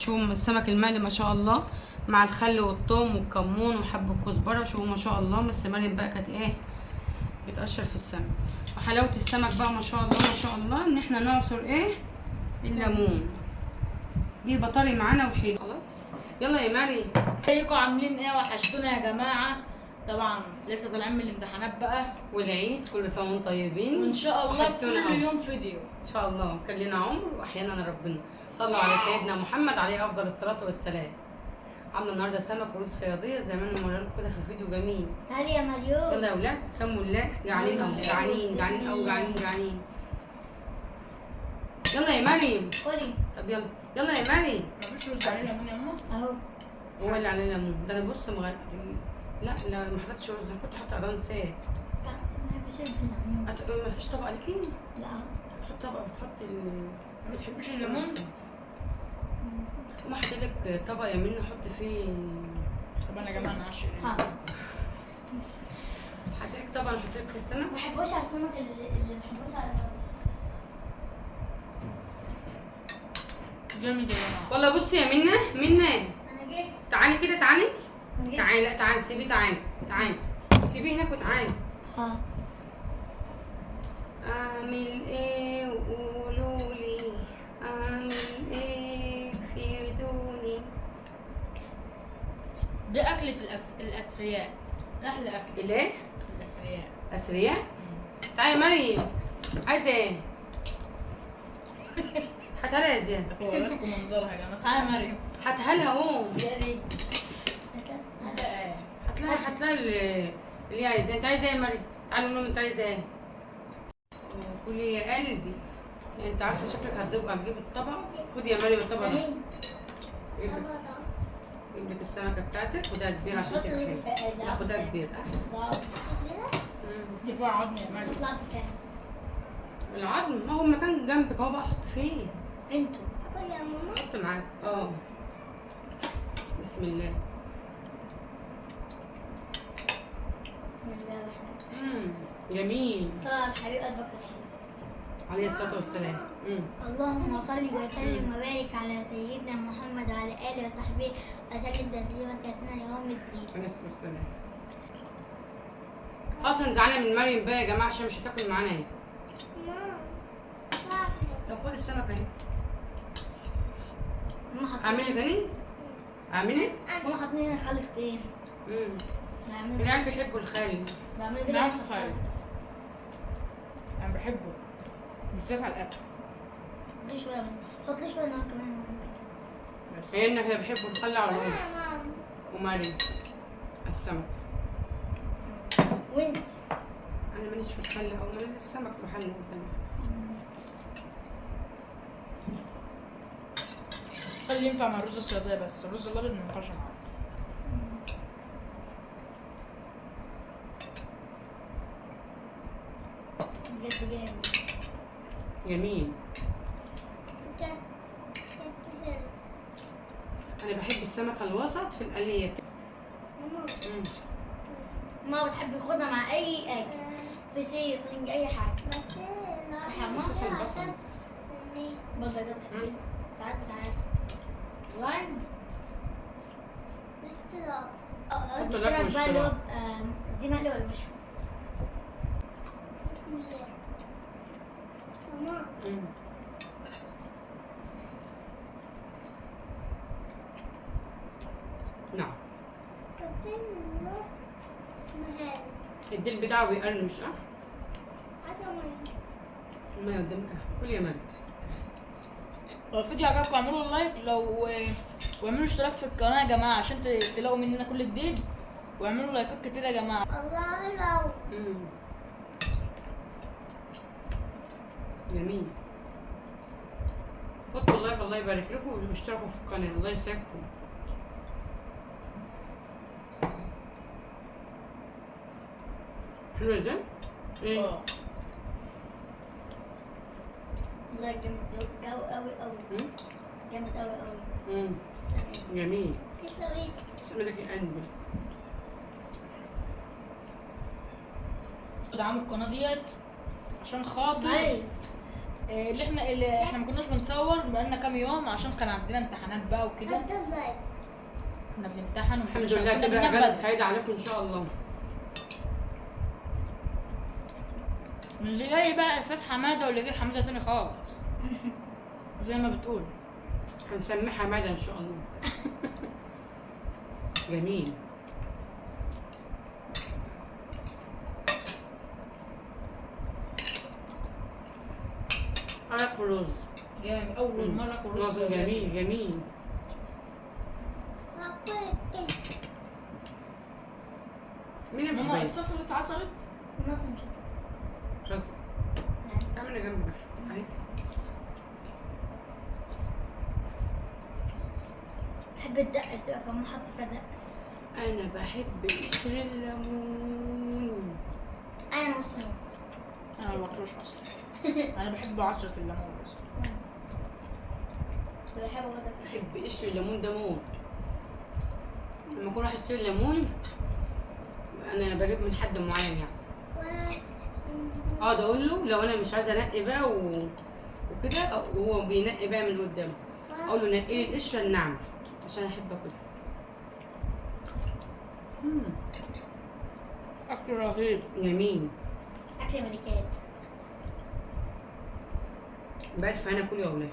شوفوا السمك المقلي ما شاء الله مع الخل والثوم والكمون وحب الكزبره. شوفوا ما شاء الله. بس مريم بقى كانت ايه بتقشر في السمك. وحلاوة السمك بقى ما شاء الله ما شاء الله ان احنا نعصر ايه الليمون. دي بطاري معانا وحلو. خلاص يلا يا مريم. ازيكم عاملين ايه؟ وحشتونا يا جماعة. طبعا لسه طالعين من الامتحانات بقى والعيد، كل سنة وانتم طيبين وان شاء الله وحشتونا كل أوي. يوم فيديو ان شاء الله. كان لنا عمر واحيانا ربنا. صلوا على سيدنا محمد عليه افضل الصلاة والسلام. عامله النهارده سمك ورز صياديه زي ما انا موريلكم كده في فيديو جميل. هل يا مليون. يلا يا ولاد سموا الله. جعانين او جعانين، جعانين او جعانين جعانين. يلا يا مريم. خدي. طب يلا يلا يا مريم. مفيش رز عليه ليمون يا اما؟ اهو هو اللي عليه ليمون ده. انا بص لا لا ما حطيتش رز، كنت حاطه قرن سات. ما بحبش الليمون. ما فيش طبق ليكي؟ لا تحط طبق بتحطي ما بتحبش الليمون؟ ما احط لك طبق يا منى حط فيه. طب انا يا جماعة انا عشق. ها حط لك طبق نحط لك في السمك. ما بحبوش على السمك اللي ما بحبوش على الرز. جامد يا جماعة والله. بصي يا منى، منى انا جيت. تعالي كده، تعالي أنا جيت. تعالي. لا تعالي سيبيه، تعالي تعالي سيبيه هناك وتعالي. ها اعمل ايه وقولوا لي اعمل ايه فيدوني. دي اكله الاثرياء، احلى اكل. الايه؟ الاثرياء. اثرياء. تعالي يا مريم، عايزه ايه؟ هاتها لها يا زياد. وريتكم منظرها يا جماعة. تعالي يا مريم. هاتها لها اهو. يا ليه؟ هات لها، هات لها اللي هي عايزاه. انت عايزه ايه يا مريم؟ تعالي قول لهم انت عايزه ايه. كلي يا قلبي. انت عارفه شكلك هتبقى هتجيب الطبق. خدي يا مريم الطبق ده. جيب لك السمكة بتاعتك. خدها كبير عشان حط لي تبقى في لا خدها كبير. دي فيها عظم يا مريم. اطلع في العظم ما هو مكان جنبك اهو بقى، حط فيه. انتوا اكل يا ماما. حط معاك. بسم الله. بسم الله الرحمن الرحيم. جميل. صلى على الحبيب قلبك الشريف عليه الصلاة والسلام. اللهم صل وسلم وبارك على سيدنا محمد وعلى اله وصحبه وسلم تسليما كثيرا يوم الدين. عليه الصلاة والسلام. اصلا زعلانة من مريم بقى يا جماعة عشان مش هتاكل معانا اهي. طب خد السمكة اهي. اعملي تاني؟ اعملي؟ ماما حاطين هنا خل كتير. العيال بيحبوا الخل. بعمل كده. الخل انا بحبه بالذات على الاكل. حطي شوية، حطي شوية انا كمان. بس عيالنا كده بيحبوا الخل على الرز. ومريم على السمك. وانت؟ انا ماليش في الخل او ماليش في السمك محل قدامي. الخل ينفع مع الرز الصياديه بس، الرز الابيض ما ينفعش معاه. بجد جامد. جميل. انا بحب السمكة الوسط في القليه. ماما بتحب تاخدها مع اي اكل، فسيخ، رنج، اي حاجة. بس لا برضه ده بحبه ساعات بتاعت لايم. حط لك السمك بقى دي مقلي ولا مشوي؟ بسم الله. ماما نعم. الديل بتاعه بيقرمش. عايزه مية. المية قدامك. كل يا مريم. لو الفيديو عجبكم اعملوا لايك لو واعملوا اشتراك في القناة يا جماعة عشان تلاقوا مننا كل جديد، واعملوا لايكات كتير يا جماعة. الله الله. جميل. حطوا اللايك الله يبارك لكم، واشتركوا في القناة الله يسعدكم. حلو ده؟ ايه؟ والله جامد قوي قوي. جامد قوي قوي. جميل. تسلمي. تسلمي يا قلبي. ادعموا القناة ديت عشان خاطر اللي احنا ما كناش بنصور بقالنا كام يوم عشان كان عندنا امتحانات بقى وكده، كنا بنمتحن. الحمد لله كده اجازه سعيدة عليكم ان شاء الله. من اللي جاي بقى فات حمادة واللي جاي حمادة تاني خالص زي ما بتقول هنسميه حمادة ان شاء الله. جميل. اكل رز جامد، اول مرة اكل رز. جميل جميل. مين ماما الصفرة اتعصرت؟ مش هصل. تعمل جنب اهي. بحب الدقة بتبقى فما حاطة فيها دقة. أنا بحب قشر الليمون. أنا نص نص. أنا ما باكلوش أصلا. أنا بحب عصرة الليمون بس. مش بحب بحب قشر الليمون ده موت. لما أكون رايحة أشتري ليمون أنا بجيب من حد معين يعني. اقعد اقول له لو انا مش عايزه انقي بقى وكده، وهو بينقي بقى من قدامه، اقول له نقي لي القشرة الناعمة عشان احب اكلها. اكل رهيب. جميل. اكل ملكات. بألف هنا كل يوم.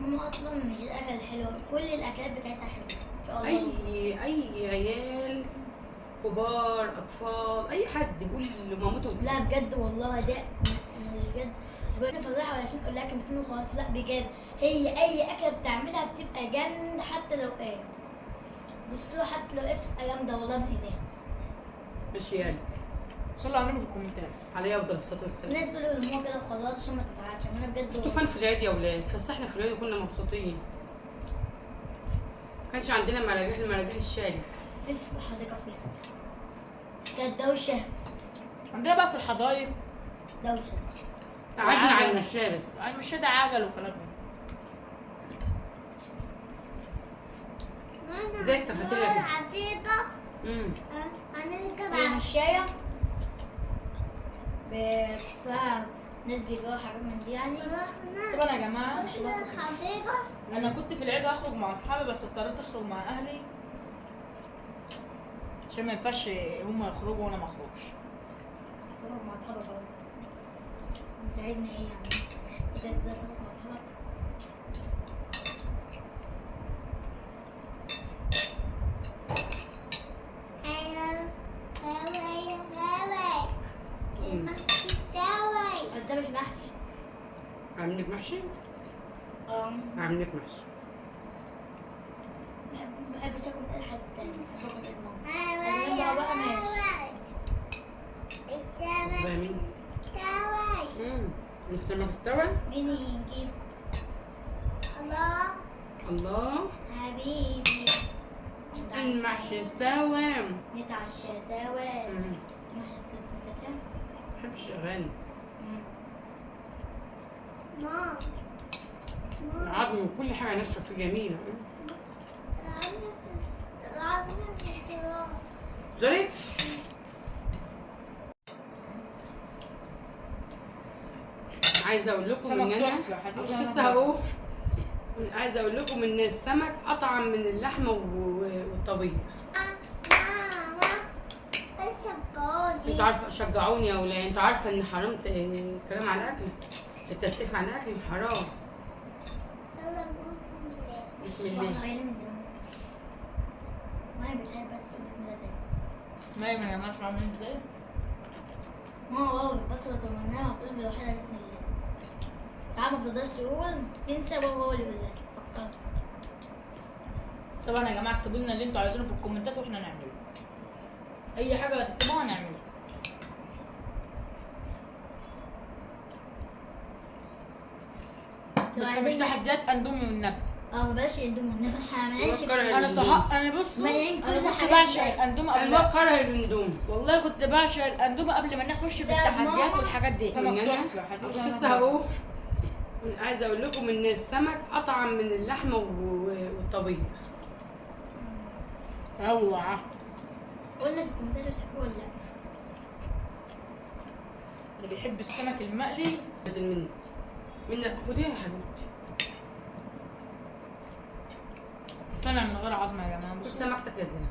ماما اصلا مش الاكل الحلو، كل الاكلات بتاعتها حلوة ان شاء الله. اي عيال كبار اطفال اي حد بيقول لمامته. لا بجد والله ده بجد مش بقول فضيحة ولا عشان اقول لها كلمتين وخلاص، لا بجد هي اي اكله بتعملها بتبقى جامدة حتى لو ايه. بصوا حتى لو ايه بتبقى جامدة والله من ايديها. ماشي يا قلبي. صلوا على النبي في الكومنتات. عليه افضل الصلاة والسلام. الناس بيقولوا لماما كده وخلاص عشان ما تزعلش. انا بجد كنتوا فين في العيد يا ولاد؟ اتفسحنا في العيد وكنا مبسوطين. ما كانش عندنا مراجيح، المراجيح الشالي. في حديقة فيها كانت دوشه. عندنا بقى في الحدايق دوشه. قعدنا على المشاية بس. على المشاية ده عجل وكلام زي الكافيتيريا كده. الحديقة المشاية فيها ناس بيبيعوا حاجات من دي يعني. طبعا يا جماعة انا كنت في العيد اخرج مع اصحابي بس اضطريت اخرج مع اهلي عشان ما ينفعش هما يخرجوا وانا ما اخرجش. تخرج مع اصحابك اهو. انت عايزني ايه يعني؟ انت تقدر تخرج مع اصحابك؟ بس ده مش محشي. اعمل لك محشي؟ اه اعمل لك محشي. ما بحبش اكل من اي حد تاني، بحب اكل من ماما. بقى ماشي. السمك استوى. السمك استوى؟ مين يجيب؟ الله الله حبيبي المحشي استوى. نتعشى سوا. المحشي استوى. نسيتها؟ ما بحبش اغاني. ماما العظم وكل حاجة ناشفة فيه جميلة. العظم في الصراع. زوري؟ عايزه اقول لكم ان انا كنت لسه هقول، عايزه اقول لكم ان السمك اطعم من اللحمة والطبيخ. انتوا عارفه شجعوني يا ولاد، انتوا عارفه ان حرمت الكلام على الاكل، التسقيف على الاكل حرام. بسم الله. ما بتحب بس تقول بسم الله تاني. ما يا جماعة اسمعوا عاملين ازاي؟ ماما بابا بيبصوا وتمناها وتقول لوحدها بسم الله. ساعات ما بتقدرش تقول، تنسى بابا هو اللي يقول لها فكرها. طبعا يا جماعة اكتبوا لنا اللي انتوا عايزينه في الكومنتات واحنا نعمله. اي حاجة هتكتبوها نعملها. بس مش تحديات اندومي والنبي. ما بلاش اندومي والنبي، احنا ما بنعملش. انا بصوا انا كنت بعشق الاندومي قبل. انا بكره الاندومي والله، كنت بعشق الاندومي قبل ما نخش في التحديات والحاجات دي. كنت لسه هقول، عايزه اقول لكم ان السمك اطعم من اللحمة والطبيخ. اوعى قلنا في الكومنتات بتحبوه ولا لا. اللي بيحب السمك المقلي. بدل من خديها يا حبيبتي. طلع من غير عظمه يا جماعة. بص بصوا سمكتك يا زينب.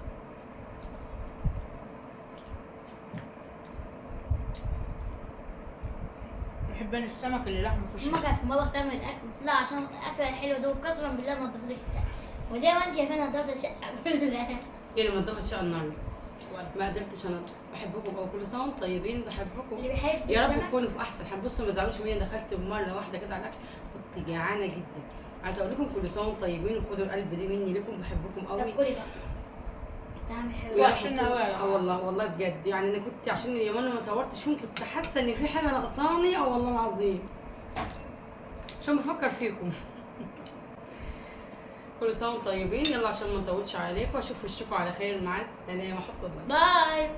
بحب انا السمك اللي لحمه خشن. امك في المطبخ تعمل الاكل، لا عشان الاكلة الحلوة دي، وقسما بالله ما نضفلك الشقة، وزي ما انت شايفين نضفت الشقة كلها. ايه اللي منضفه الشقة النهارده؟ ما قدرتش انضف. بحبكم بقى، كل سنة وانتم طيبين. بحبكم اللي بيحب يا رب السمك تكونوا في احسن حال. بصوا ما تزعلوش مني، دخلت مرة واحدة كده على الاكل كنت جعانة جدا. عايزه اقول لكم كل سنة وانتم طيبين، وخدوا القلب دي مني لكم. بحبكم طب قوي. كلي بقى، طعم حلو. ويا رب وحشنا تكونوا- قوي يا جماعة. والله والله بجد، يعني انا كنت عشان اليومين ما صورتش فيهم كنت حاسه ان في حاجة ناقصاني. والله العظيم عشان بفكر فيكم. كل سنة وانتم طيبين. يلا عشان ما نطولش عليكم، اشوف وشكم على خير. مع السلامة. حطوا like. bye.